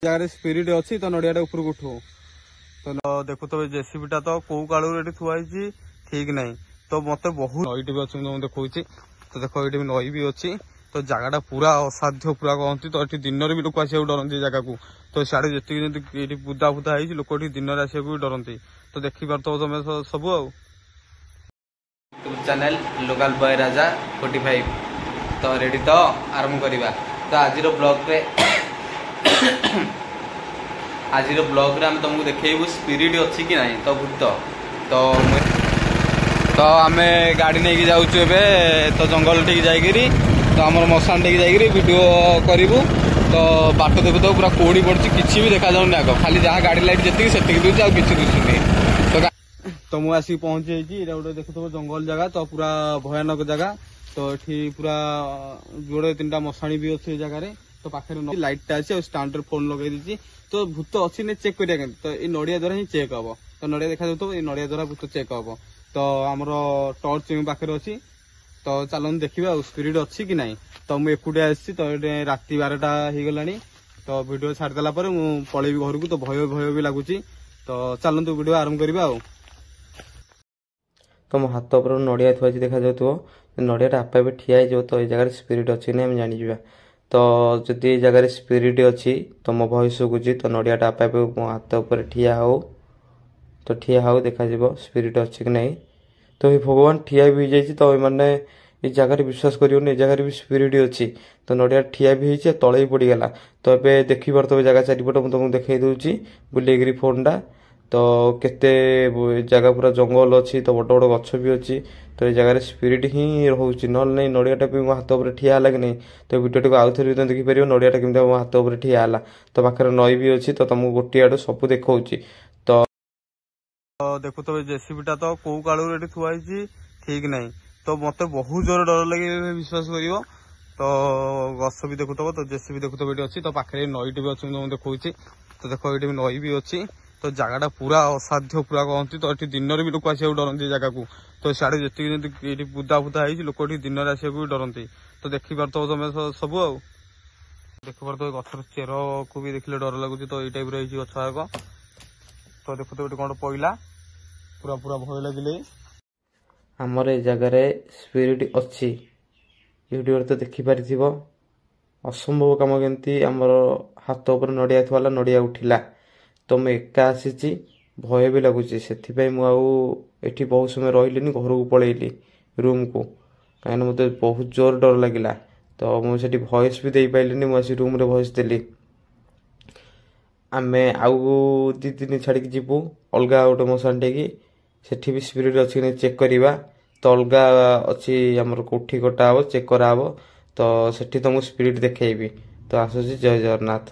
ଜାଗାରେ ସ୍ପିରିଟ ଅଛି ତ ନଡ଼ିଆଟା ଉପରକୁ ଉଠୁ। ତ ଦେଖୁଥିବେ, ଜେସିବିଟା ତ କୋଉ କାଳରୁ ଏଠି ଥୁଆ ହେଇଛି ଠିକ ନାହିଁ। ତ ମତେ ବହୁତ ନଈଟେ ବି ଅଛି, ମୁଁ ତମକୁ ଦେଖଉଛି। ତ ଦେଖ, ଏଇଠି ବି ନଈ ବି ଅଛି। ତ ଜାଗାଟା ପୁରା ଅସାଧ୍ୟ ପୁରା କହନ୍ତି। ତ ଏଠି ଦିନରେ ବି ଲୋକ ଆସିବାକୁ ଡରନ୍ତି ଏ ଜାଗାକୁ। ତ ସିଆଡେ ଯେତିକି ଯେମିତି ଏଇଠି ବୁଦା ଫୁଦା ହେଇଛି, ଲୋକ ଏଠି ଦିନରେ ଆସିବାକୁ ବି ଡରନ୍ତି। ତ ଦେଖିପାରୁଥିବ ତମେ ସବୁ। ଆଉ ଚ୍ୟାନେଲ ଲୋକାଲ ବୟ ରାଜା 45। ତ ରେଡ଼ି ତ, ଆରମ୍ଭ କରିବା। ତ ଆଜିର ବ୍ଲଗ୍ରେ ଆମେ ତୁମକୁ ଦେଖେଇବୁ ସ୍ପିରିଟ୍ ଅଛି କି ନାହିଁ, ତ ଭୂତ। ତ ମୁଁ ତ ଆମେ ଗାଡ଼ି ନେଇକି ଯାଉଛୁ ଏବେ। ତ ଜଙ୍ଗଲ ଠିକି ଯାଇକିରି, ତ ଆମର ମଶାଣି ଠିକି ଯାଇକିରି ଭିଡ଼ିଓ କରିବୁ। ତ ବାଟ ଦେଖୁଥିବ, ପୁରା କୋଉଡ଼ି ପଡିଛି, କିଛି ବି ଦେଖାଯାଉନି ଆଗ। ଖାଲି ଯାହା ଗାଡ଼ି ଲାଇଟ୍ ଯେତିକି ସେତିକି ଦଉଛି, ଆଉ କିଛି ଦିଶୁନି। ତ ମୁଁ ଆସିକି ପହଞ୍ଚି ଯାଇଛି। ଏଇଟା ଗୋଟେ ଦେଖୁଥିବ ଜଙ୍ଗଲ ଜାଗା, ତ ପୁରା ଭୟାନକ ଜାଗା। ତ ଏଠି ପୁରା ଯୋଡ଼େ ତିନିଟା ମଶାଣି ବି ଅଛି ଏ ଜାଗାରେ। ତ ପାଖରେ ଲାଇଟଟା ଅଛି ଆଉ ଷ୍ଟାଣ୍ଡରେ ଫୋନ ଲଗେଇ ଦେଇଛି। ତ ଭୂତ ଅଛି ନା ଚେକ୍ କରିବା କେମିତି? ତ ଏଇ ନଡ଼ିଆ ଦ୍ୱାରା ହିଁ ଚେକ୍ ହବ। ତ ନଡ଼ିଆ ଦେଖାଯାଉଥିବ, ଏଇ ନଡ଼ିଆ ଦ୍ୱାରା ଭୂତ ଚେକ୍ ହବ। ତ ଆମର ଟର୍ଚ ମୋ ପାଖରେ ଅଛି। ତ ଚାଲନ୍ତୁ ଦେଖିବା ଆଉ ସ୍ପିରିଟ ଅଛି କି ନାହିଁ। ତ ମୁଁ ଏକୁଟିଆ ଆସିଛି। ତ ଏଠି ରାତି 12ଟା ହେଇଗଲାଣି। ତ ଭିଡ଼ିଓ ଛାଡ଼ିଦେଲା ପରେ ମୁଁ ପଳେଇବି ଘରକୁ। ତ ଭୟ ଭୟ ବି ଲାଗୁଛି। ତ ଚାଲନ୍ତୁ ଭିଡ଼ିଓ ଆରମ୍ଭ କରିବା। ଆଉ ତ ମୋ ହାତ ଉପରେ ନଡ଼ିଆ ଥୁଆ ହେଇଛି, ଦେଖାଯାଉଥିବ। ନଡ଼ିଆଟା ଆପେ ଆପେ ଠିଆ ହେଇଯିବ। ତ ଏଇ ଜାଗାରେ ସ୍ପିରିଟ୍ ଅଛି ନା ଆମେ ଜାଣିଯିବା। ତ ଯଦି ଏଇ ଜାଗାରେ ସ୍ପିରିଟ୍ ଅଛି, ତ ମୋ ଭଏସ୍ ଶୁଭୁଛି, ତ ନଡ଼ିଆଟା ଆପେ ଆପେ ମୋ ହାତ ଉପରେ ଠିଆ ହଉ। ତ ଠିଆ ହଉ, ଦେଖାଯିବ ସ୍ପିରିଟ୍ ଅଛି କି ନାହିଁ। ତ ଏ ଭଗବାନ, ଠିଆ ବି ହେଇଯାଇଛି। ତ ଏମାନେ ଏଇ ଜାଗାରେ ବିଶ୍ୱାସ କରିବନି, ଏ ଜାଗାରେ ବି ସ୍ପିରିଟ୍ ଅଛି। ତ ନଡ଼ିଆ ଠିଆ ବି ହେଇଛି ଆଉ ତଳେ ବି ପଡ଼ିଗଲା। ତ ଏବେ ଦେଖିପାରୁଥିବ ଜାଗା ଚାରିପଟ, ମୁଁ ତମକୁ ଦେଖେଇ ଦେଉଛି ବୁଲେଇକିରି ଫୋନ୍ଟା। ତ କେତେ ଜାଗା ପୁରା ଜଙ୍ଗଲ ଅଛି, ତ ବଡ଼ ବଡ଼ ଗଛ ବି ଅଛି। ତ ଏ ଜାଗାରେ ସ୍ପିରିଟ୍ ହିଁ ରହୁଛି, ନହେଲେ ନାହିଁ। ନଡ଼ିଆଟା ବି ମୋ ହାତ ଉପରେ ଠିଆ ହେଲା କି ନାହିଁ? ତ ଭିଡ଼ିଓଟିକୁ ଆଉ ଥରେ ବି ତମେ ଦେଖିପାରିବ, ନଡ଼ିଆଟା କେମିତି ମୋ ହାତ ଉପରେ ଠିଆ ହେଲା। ତ ପାଖରେ ନଈ ବି ଅଛି। ତ ତମକୁ ଗୋଟିଏ ଆଡ଼ୁ ସବୁ ଦେଖଉଛି। ତ ଦେଖୁଥିବେ, ଜେସିବିଟା ତ କୋଉ କାଳରୁ ଏଠି ଥୁଆ ହେଇଛି ଠିକ ନାହିଁ। ତ ମତେ ବହୁତ ଜୋର ଡର ଲାଗେ, ବିଶ୍ୱାସ କରିବ। ତ ଗଛ ବି ଦେଖୁଥିବ, ତ ଜେସିବି ଦେଖୁଥିବ ଏଠି ଅଛି। ତ ପାଖରେ ନଈଟେ ବି ଅଛି, ମୁଁ ତମକୁ ଦେଖଉଛି। ତ ଦେଖ, ଏଇଠି ବି ନଈ ବି ଅଛି। ତ ଜାଗାଟା ପୁରା ଅସାଧ୍ୟ ପୁରା କହନ୍ତି। ତ ଏଠି ଦିନରେ ବି ଲୋକ ଆସିବାକୁ ଡରନ୍ତି ଏ ଜାଗାକୁ। ତ ସିଆଡେ ଯେତିକି ଯେମିତି ଏଇଠି ବୁଦା ଫୁଦା ହେଇଛି, ଲୋକ ଏଠି ଦିନରେ ଆସିବାକୁ ବି ଡରନ୍ତି। ତ ଦେଖିପାରୁଥିବ ତମେ ସବୁ। ଆଉ ଦେଖିପାରୁଥିବ, ଗଛର ଚେରକୁ ବି ଦେଖିଲେ ଡର ଲାଗୁଛି। ତ ଏଇ ଟାଇପର ହେଇଛି ଗଛ ଆଗ। ତ ଦେଖୁଥିବ, ଏଠି କଣ ପଇଲା, ପୁରା ପୁରା ଭୟ ଲାଗିଲେ। ଆମର ଏ ଜାଗାରେ ସ୍ପିରିଟ୍ ଅଛି, ଭିଡ଼ିଓରେ ତ ଦେଖିପାରିଥିବ। ଅସମ୍ଭବ କାମ କେମିତି ଆମର ହାତ ଉପରେ ନଡ଼ିଆ ଥୁଆ ହେଲା, ନଡ଼ିଆ ଉଠିଲା। ତ ମୁଁ ଏକା ଆସିଛି, ଭୟ ବି ଲାଗୁଛି। ସେଥିପାଇଁ ମୁଁ ଆଉ ଏଠି ବହୁତ ସମୟ ରହିଲିନି, ଘରକୁ ପଳେଇଲି ରୁମ୍କୁ, କାହିଁକିନା ମୋତେ ବହୁତ ଜୋର ଡର ଲାଗିଲା। ତ ମୁଁ ସେଠି ଭଏସ୍ ବି ଦେଇପାରିଲିନି, ମୁଁ ଆସି ରୁମ୍ରେ ଭଏସ୍ ଦେଲି। ଆମେ ଆଉ 2 ଦିନ ଛାଡ଼ିକି ଯିବୁ ଅଲଗା ଗୋଟେ ମଶାଣିଟିକି, ସେଠି ବି ସ୍ପିରିଟ୍ ଅଛି କି ନାହିଁ ଚେକ୍ କରିବା। ତ ଅଲଗା ଅଛି ଆମର, କୋଠି କଟା ହେବ, ଚେକ୍ କରାହେବ। ତ ସେଠି ତମକୁ ସ୍ପିରିଟ୍ ଦେଖେଇବି। ତ ଆସୁଛି, ଜୟ ଜଗନ୍ନାଥ।